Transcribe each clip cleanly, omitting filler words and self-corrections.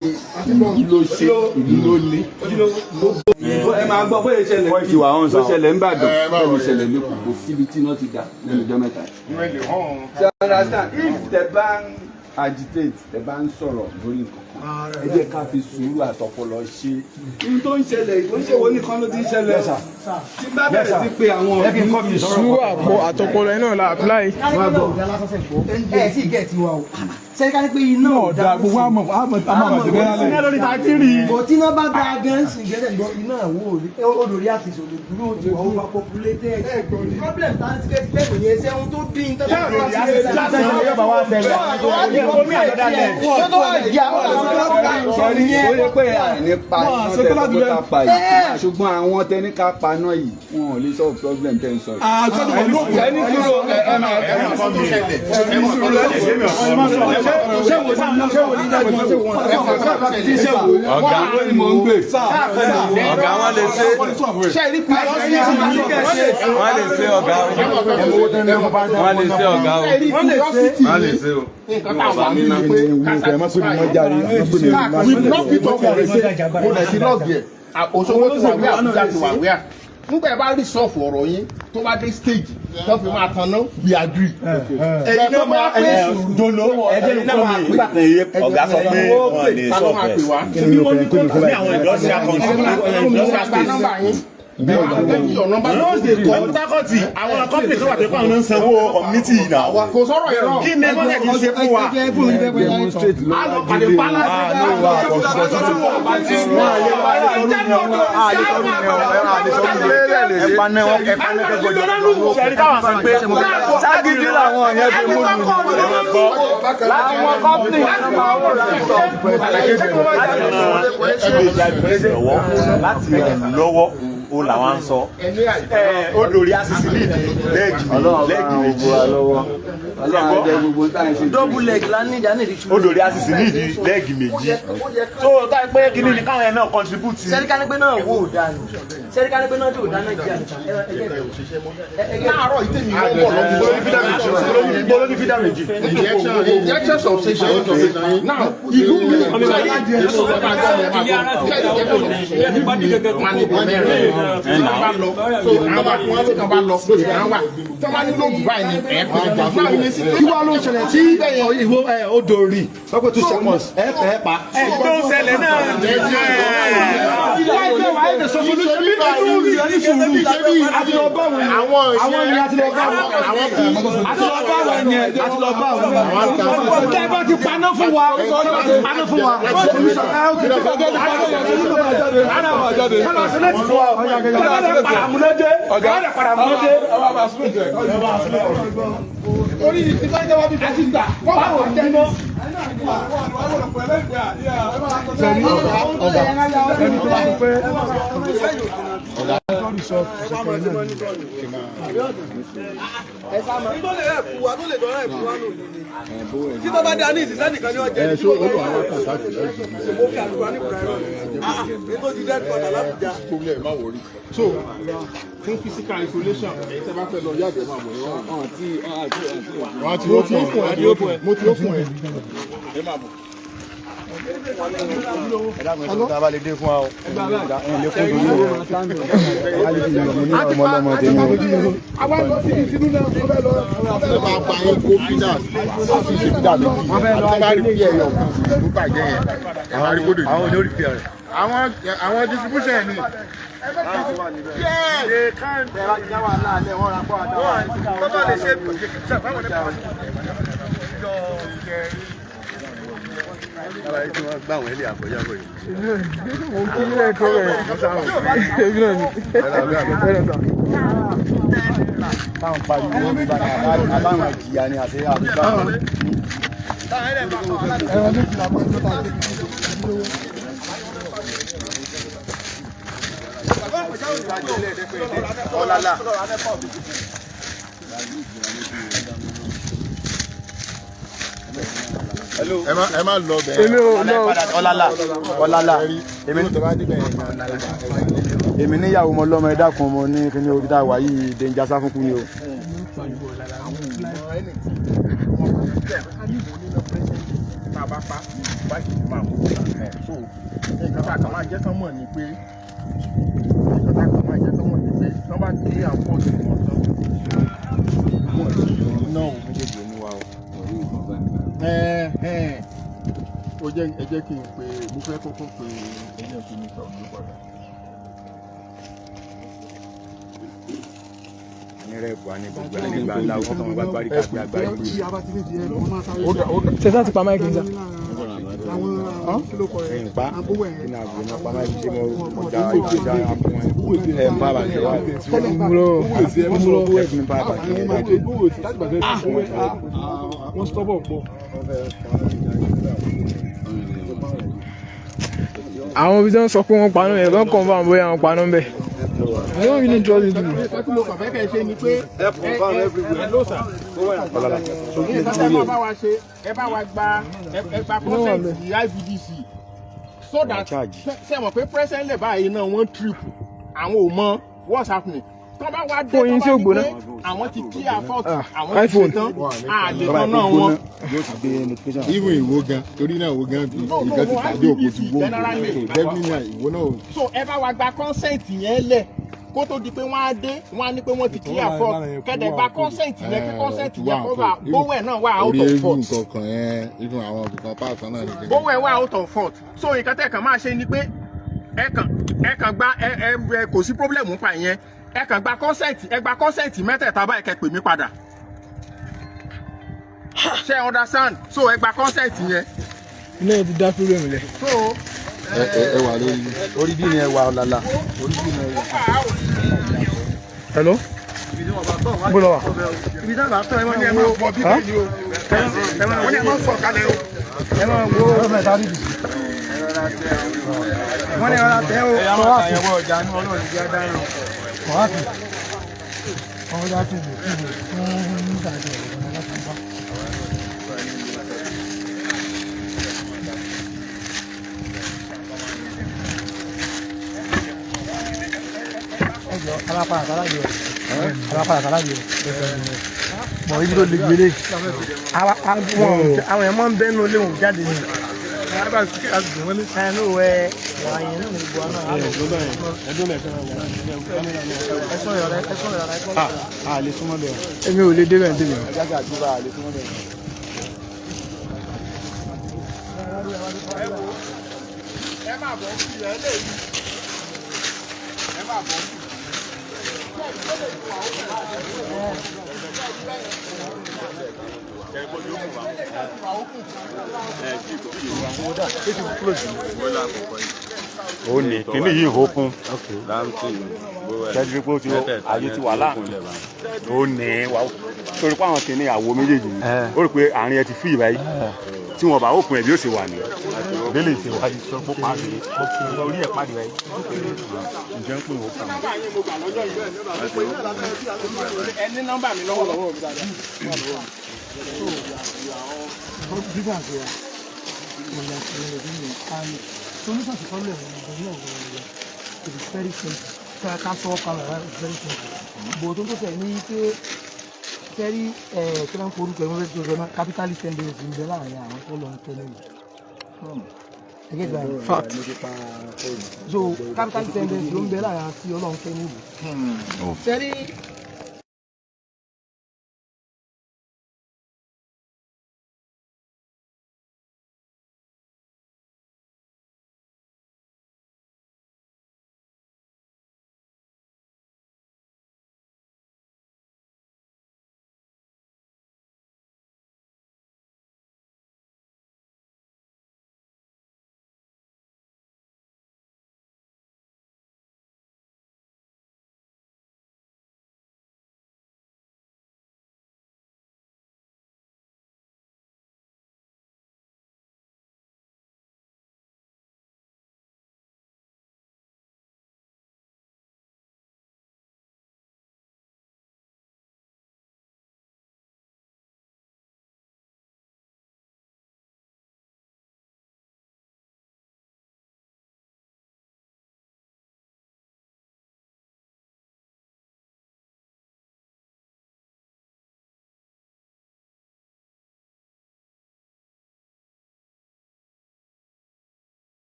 Ìlú ló ṣe, ìlú ló ní. Ẹ máa gbọ́ bóyá ìṣẹ̀lẹ̀ ló ṣẹlẹ̀ n'Ìbàdàn, bẹ́ẹ̀ ló ṣẹlẹ̀ l'Ékòó. Kò síbi tí iná ti dà lẹ́nu ọjọ́ 3. So understand, if tẹ bá ń agitate, tẹ bá ń sọ̀rọ̀ lórí nǹkan kan, ẹ jẹ́ ká fi sùúrù àtọpọlọ ṣe. Ohun tó ń ṣẹlẹ̀, kò ń ṣe wo nìkan ló ti ń ṣẹlẹ̀. Tí bá bẹ̀rẹ̀ sí pé àwọn ọ̀dọ́ Sùúrù àpò àtọpọlọ ẹ náà la apply. Ẹ sì gẹ̀ tiwa o, sẹ́ni ká ní pé iná ò Ọ̀dà gbogbo àmọ̀ àmọ̀ àmọ̀ àtẹ̀lẹ́ lálẹ́. Lórí ta ti rí. Bọ̀ tí iná bá da gan sí gẹ́gẹ́ gbọ́, iná wo odò rí àti ìṣòro dúró, ti wà over populated. Problem tá ti fẹ́ fẹ́ kò yẹ ṣé ohun tó dín tó Sọrí ó yẹ pé àní pa iná tẹ sọ pé ká pa yìí, ṣùgbọ́n àwọn tẹni ká pa náà yìí, wọn ò lè solve problem tẹ́ ń sọ yìí. Ẹni sùúrù, ẹ máa ẹ máa ṣé wo ṣé wo ní jáde, ṣé wo ṣé wo Ọ̀gá ló ni mò ń gbé. Ọ̀gá, wọ́n lè ṣe, wọ́n lè ṣe, ọ̀gá, wọ́n lè ṣe, ọ̀gá o, wọ́n lè ṣe o. Nǹkan tá a wà nínú pé we knock it off already. Mo dẹ̀ ti log ẹ̀. Òṣogbo ti wà wíyà, Àbújá ti wà wíyà. Nígbà ẹ bá resolve ọ̀rọ̀ yín, tó bá dé stage tó fi máa tan náà, we agree. Ẹ̀yin náà máa pé Dolo ẹjẹ ní kọ́ mi. Nígbà kan yé ọ̀gá sọ pé wọ́n lè ta ló máa pè sọ̀fẹ̀ wá? ní àwọn industrial country, industrial Gba states. nọ́mbà yín. Your number. Port Harcourt, àwọn company tó wà tó kọ́ àwọn ń sanwó community yìí náà. Kò sọ̀rọ̀ yẹn náà. Kí ni wọ́n lè kí n ṣe fún wa? Demonstrate ló A lọ pàdé palace. Ṣe rí káwọn sọ pé Ságídí làwọn yẹn fi mú mi. Àwọn company yẹn máa ń rà sọ. Lọ́wọ́ láti ràn lọ́wọ́ ó làwọn ń sọ. Odò rí àṣìṣe ní ìdí leg leg méjì. Ọlọ́run á jẹ́ gbogbo tá à ń ṣe. Double leg la ní ìjà ní ìdí. Odò rí àṣìṣe ní ìdí leg méjì tó táyì pé kí ni káwọn yẹn náà contribute. Sẹ́ni ká ní pé náà wò ó dànù, sẹ́ni ká ní pé náà tó dáná jẹ́ Láàárọ̀ ìtẹ̀mí wọ́n bọ̀ lọ́wọ́. Gbolo ní fídà méjì. Injection substation now, ìlú mi wọn ní mẹ́rin tí wọ́n bá lọ, so àwọn bá wọn tó bá lọ lóṣù kan wà tí wọ́n bá nílò ògùn báyìí ni ẹ̀ pé náà ní sí. Kí wàá ló ń ṣẹlẹ̀ tí ìwọ odò rí sọ pé 2 seconds ẹ ẹ pa. Tó ń ṣẹlẹ̀ náà. Ilé ẹgbẹ́ wa ẹ̀ sọ solution bí inú rí ní sùúrù àti lọ bá wọn àwọn yẹn, àti lọ bá wọn, àti lọ bá wọn yẹn, àti lọ bá wọn. Tẹ́ ẹ bá ti paná fún wa, tẹ́ ẹ bá ti paná fún wa. Kọ́lá sílẹ̀tì fún wa. Kọ́lá paramúlẹ́dẹ́. Kọ́lá paramúlẹ́dẹ́. Orí ìfẹ́ wa bí ti gbà báwo ni mọ́. Ọ̀gá, ẹni tó bá pẹ́ Tí tó bá dá ní ìsinsẹ́ nìkan ní ọjẹ́ ní mo fi àlùkò ní ìkùrà ẹ̀rọ ní tó ti dead quarter l'Ábùjá. So fún physical isolation, ẹ̀yin tẹ́ bá fẹ́ lọ yàgbẹ́, máa bọ̀ níwọ̀n. Wọ́n ti open ẹ̀, mo ti open ẹ̀. Ẹ máa bọ̀. Ẹ dákun, ẹ sọ tá a bá lè dé fún wa o, ẹ lè kó lórí o. Ọmọ ọlọmọ tèmi o. Àwa lọ sí ìsinú náà, wọ́n fẹ́ lọ. Ẹ máa gba yín kó fídà sí ṣe fídà méjì, àti bá rí bí ẹyọ kan ló bàjẹ́ yẹn, àwọn arígbódò Àwọn olórí pr. àwọn distribution ni. Yes. Tọ́tọ̀ lè ṣe. Tí wọ́n gbà wọ́n ilé àkọjá bọ̀ yìí. Mo kí ní ẹ̀kọ́ rẹ̀ èmi náà ni. Táwọn pariwo wọn bá àbáwọn jìyà ni àti àbúgbà. Ẹran méjìlá máa ń tọ́ta. Ọ̀làlà. Ẹ má lọ bẹ́ẹ̀. Èmi ò lọ. Ọ̀làlà. Ọ̀làlà. Èmi tó bá débẹ̀ yẹn. Èmi níyàwó, mo lọ́mọ, ẹ dákun, mo ní kíní orí tá a wà yìí, danger sáfúnkú ni o. Àwọn Tá a bá pa báyìí máa mú ẹ̀. So nǹkan tá a kàn máa jẹ́ kán mọ̀ ni pé, nǹkan tá a kàn máa jẹ́ kán mọ̀ ni pé tán bá clear fault wọn tán, wọn ti náà o. Ẹ ẹ ó jẹ́, ẹ jẹ́ kí n pe, mo fẹ́ kọ́kọ́ pe, ẹ jẹ́ kí n pe Mr. Ojo padà. Ní rẹ́ẹ̀bù á ní gbogbo ẹ̀ nígbà ńlá ọkọ̀ tó wọn bá gbárí káàkiri àgbáyé. Ṣe sá ti pa máìkì ń sá. Npa nínú àgbo náà pa máa fi ṣe mọ ọjà ìjà àpò ẹ̀ ń bá bàjẹ́ wá. Múlò múlò. Ẹ fún mi bá bàjẹ́ ẹ̀ dájú. Wọ́n stubborn pọ̀. Àwọn ibi tí wọ́n sọ pé wọ́n paná yẹn kàn confirm bóyá wọ́n paná ń bẹ̀. I don't really trust it. Nǹkan tí mo kàn fẹ́ kẹ́ ẹ ṣe ni pé ẹ ẹ ló sà. Nǹkan tẹ́ ẹ bá wa ṣe, ẹ bá wa gba, ẹ gba consent the IVDC so that ṣe mọ̀ pé presently báyìí náà wọ́n trip, àwọn ò mọ what's happening. Tó bá wá dé, Fóònù yín tó tí ò bá ní gbóná. pé àwọn ti clear fault, àwọn ti iPhone. ṣe tán, a lè tán náà wọn. Yóò ti gbé notification. Even ìwó gan, torí náà ìwó gan No, no, nǹkan ti no, tàbí òkú ti IVDC wó. generally. So definitely náà ìwó náà ò So ẹ bá wa gba consent yẹn lẹ̀ kó tó di pé wọ́n á dé, wọ́n á ní pé wọ́n ti clear fault, kẹ́dẹ̀ gba consent yẹn, kí consent yẹn cover bówẹ̀ náà wà out orí of eégún fault. nǹkan kan yẹn, even àwọn ibìkan páàkan náà nìkan. Bówẹ̀ wà out of fault. So nǹkan tẹ́ kàn máa ṣe ni pé ẹ kàn gba ẹ ẹ ẹ kò sí problem nípa ìyẹn. Ẹ kàn gba consent, ẹ gba consent mẹ́tẹ̀ẹ̀ta báyìí, kẹ́ pè mí padà. Ṣé ẹ understand? So ẹ gba consent yẹn. Iná yẹn ti dá problem lẹ̀. So Ẹ ẹ ẹ wà lórí. Orí bí ni ẹ wà ọ̀làlà. Orí bí ni ẹ wà. Hello? Bó lọ wà? Ibi tá a bá tọ́ ẹ máa wo. Wọ́n ní ẹ máa sọ̀ kalẹ̀ o. Ẹ máa wo. Wọ́n ní ọ̀rá tẹ́ o. Kọ̀wáàtì. Ọ̀rá tó lè kúrò fún nígbà tí ọ̀rọ̀ láti bá. Ẹ jọ alápàdà sáláyé o. Alápàdà sáláyé o. Bọ̀ ibi tó le gbélé. Àwọn èèyàn máa ń bẹ́nu lé wọn jáde ni. Ẹ ní o ẹ wà yẹn náà ní gbogbo àná. Ẹ sọ yọrọ, ẹ sọ yọrọ, ẹ sọ yọrọ. A lè súnmọ́ bẹ́ẹ̀. Èmi ò lè débẹ̀ ní tèmi. Ẹ jáde àdúrà, a lè súnmọ́ bẹ́ẹ̀. Ẹ máa bọ̀ sí ẹ lè rí. Ẹ máa bọ̀ sí. Ó ní kíní yìí open ṣẹ́jú pé ó ti àyè ti wà láà ó ní wà torí pé àwọn kìíní àwo méjèèjì yìí, ó rí pé àárín ẹ ti fì báyìí, tí wọn bá open ẹ bí ó ṣe wà ní bẹ́lẹ̀ ṣe wà sọ pé pàdé orí ẹ̀ pàdé báyìí, ǹjẹ́ ń pè ó kàn. Nọ́mbà yín mo gbà lọ́jọ́ yìí. Ẹ ní nọ́mbà mi lọ́wọ́ lọ́wọ́ mi dáadáa. Difference here. And solution to problem in the it is very simple. Ká ká sọ camera, it's very simple. But tó ń tó sẹ̀ ní pé sẹ́rí ẹ̀ kí ló ń forúkọ ẹ̀ wọ́n fẹ́ tó sọ náà, capitalist tendency ń bẹ láàrin àwọn tó lọ ń tẹ́lẹ̀ yìí. Ẹ get that? Fact. So capitalist tendency ló ń bẹ láàrin àwọn tí Ọlọ́run tẹ́lẹ̀ yìí. Sẹ́rí.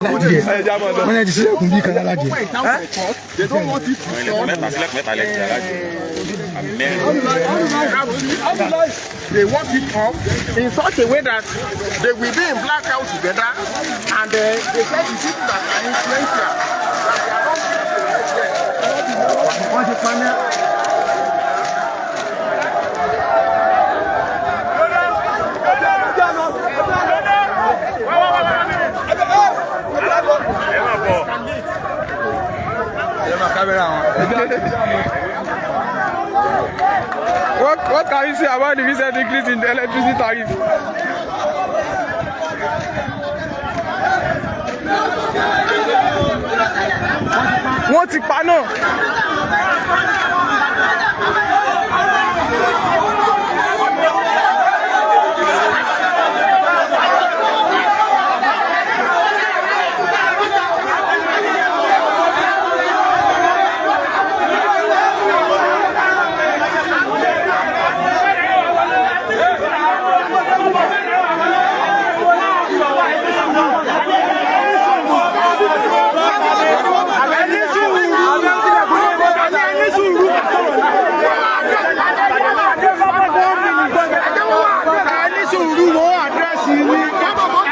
Wọ́n yẹn ti sílẹ̀kùn bí kan lálàjẹ. They don't want it to stop. Mẹ́ta sílẹ̀kùn mẹ́ta lẹ́kùn yàrá jù àbí mẹ́rin. They want it off in such a way that they will be in blackout together, and they said the people that are influential, that they are not Wọ́n ti paná. Ẹ máa bọ̀. What can you say about the recent increase in the electricity tariff? Wọ́n ti pa náà. Ẹni sùúrù wọ́n àdírẹ́sì ní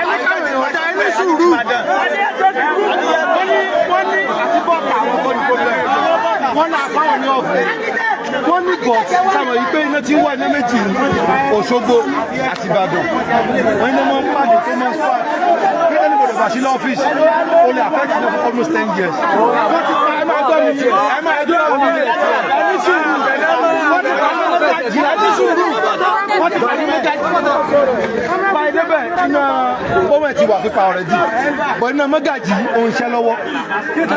ẹni káwọn èèyàn ẹni sùúrù. Wọ́n ní àti bọ́ọ̀kà àwọn kọ́ ní problem. Wọ́n náà fáwọn ní ọ̀fẹ́. Wọ́n ní bọ̀ sáwọn yìí pé iná ti ń wà ní méjì ní Òṣogbo àti Ìbàdàn. Wọ́n ní wọ́n pàdé tó máa ń fà. Pé anybody bá sí lọ́fíìsì, ó lè affect iná for almost 10 years. Wọ́n ti pa ẹ máa gbọ́ mi, ẹ máa gbọ́ mi, ẹni sùúrù. Wọ́n ti pa ní mọ́gàjì, ẹni sùúrù. Wọ́n ti pa ní mọ́gàjì. Pa ẹ débẹ̀ iná bọ́mẹ̀ ti wà pípa already. Bọ̀ iná mọ́gàjì òun ṣẹ́ lọ́wọ́.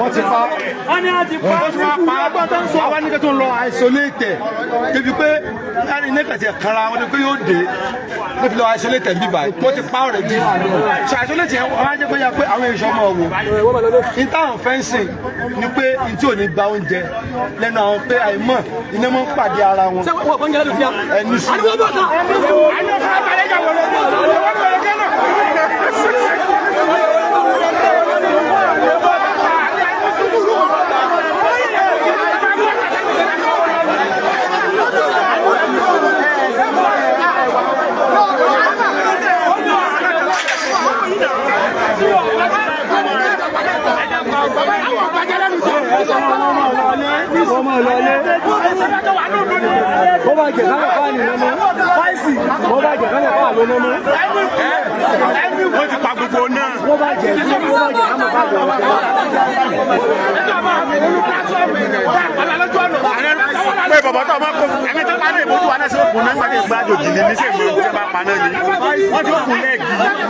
Wọ́n ti pa wọ́n ti wá pa àwa ní kí tó ń lọ isolate débi pé láàrin iná kàtí ẹ̀kanra wọn ni pé yóò dé ló fi lọ isolate bí báyìí wọ́n ti pa already. So isolate yẹn wọ́n á jẹ́ pé yà pé àwọn èso ọmọ wò ní táwọn fẹ́ǹsì ni pé ní tí ò ní gba oúnjẹ lẹ́nu àwọn pé àìmọ̀ iná máa ń pàdé ara wọn. Ẹni sùn. Wọ́n bá jẹ̀ kálẹ̀ fáàlì lọ́mọ. Fáìsì wọ́n bá jẹ̀ kálẹ̀ fáàlì lọ́mọ. Wọ́n ti pa gbogbo náà. Wọ́n bá jẹ̀ wọ́n bá jẹ̀ kálẹ̀ fáàlì lọ́mọ. Pé bàbá tó máa kó ẹni tó paná ìbòjú wa náà sí òkun náà nígbà tí ìgbà àjòjì ni ní sèǹgbè tí bá paná ni wọ́n ti kún lẹ́ẹ̀gì. Wọ́n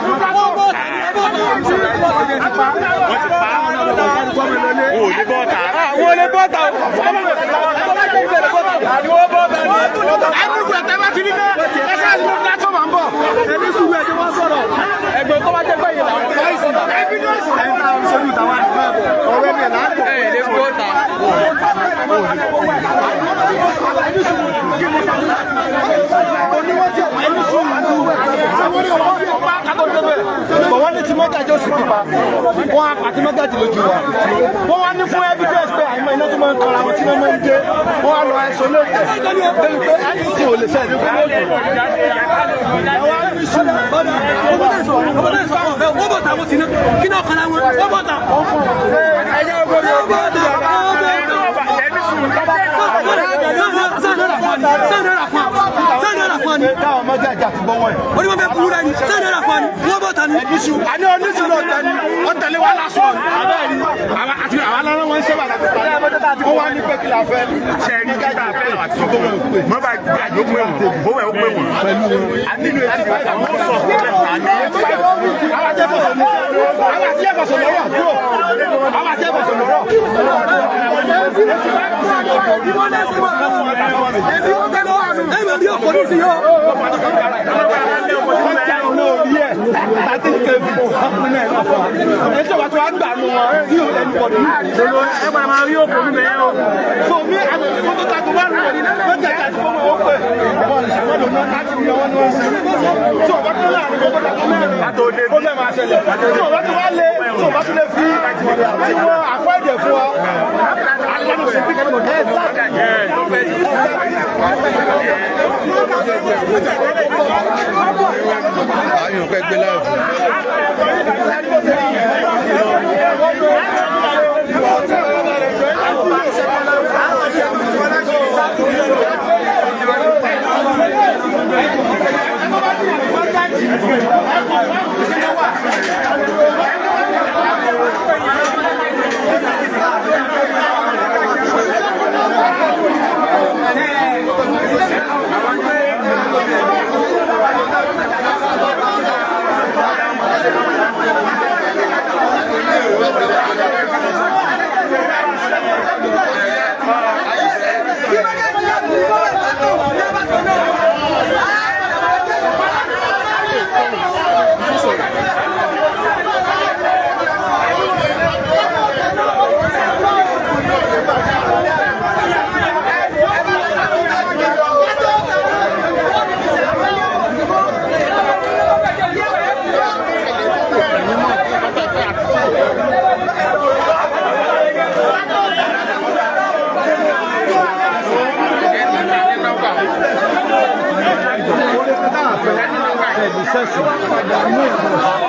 ti pa wọn ò ní bọ́ọ̀tà. Àwọn olè bọ́ta o. Àwọn bọ́ta ni. Ẹni sùúrù ẹni wọ́n sọ̀rọ̀. Ẹ̀gbọ́n tó bá jẹ́ pé ìlà fáìsì. Ẹ lè bọ́ta. Bọ̀ wọ́n ní ti mọ́gàjì ó sì pípa wọ́n á pàtí mọ́gàjì lójú wa. Wọ́n wá ní fún evidence pé àìmọ̀ iná tó máa ń kọra wọn tí wọ́n máa ń dé wọ́n á lọ isolate débi pé anything ò lè ṣe ẹ̀dínkù lójú. Ẹ wá ní sùúrù. Táwọn mọ́gàjì àti gbọ́wọ́ ẹ̀. Àní onísùúrù ọ̀tẹ̀ ni wọ́n tẹ̀lé wa lásán. Abẹ́rẹ́ àti àwọn alára wọn ń ṣe bàtà pípa. Wọ́n wá ní pé kí la fẹ́. Ṣe ní kí tá a fẹ́ làwọn àti sọ fún wọn. Mọ́ bá gbàgbé pé wọn bówẹ̀ ó pé wọn. Nínú etí àwọn sọ fún mẹ́ta ní. Àwọn àti ẹ̀fọ̀sọ̀ ní àwọn àti ẹ̀fọ̀sọ̀ lọ́rọ̀ bro. Àwọn àti ẹ̀fọ̀sọ̀ lọ́rọ̀. Wọ́n já iná orí ẹ̀ 13 kV ọkùnrin náà náà fún wa. Ẹni tí wàá tí wàá gbà nù wọn ní òun ẹni bọ̀dọ̀. Ẹ padà máa rí òkú mi bẹ́ẹ̀ o. So mi àti kótó tako bá rìn wọ́n jẹ́ àti fọmọ owó pé wọ́n lè ṣàmọ́dọ̀ náà láti ní ọwọ́ ní wọ́n ṣe. So ọba tó láàrin kótó tako mẹ́rin ó mẹ́ máa ṣẹlẹ̀. So ọba tó wá lé so ọba tó lé Tí wọ́n àfáìdẹ̀ fún wa. Ayọ̀ pẹ́ gbé láìpẹ́.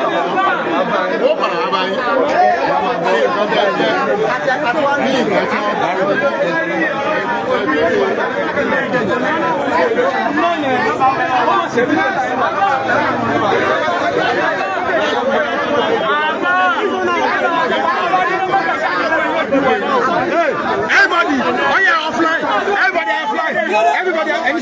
Ó padà wá báyìí. Ní nǹkan tẹ́ ẹ jẹ́, ní nǹkan tí wọ́n bá rẹ̀. Everybody, oh yeah, offline. Everybody offline. Everybody, any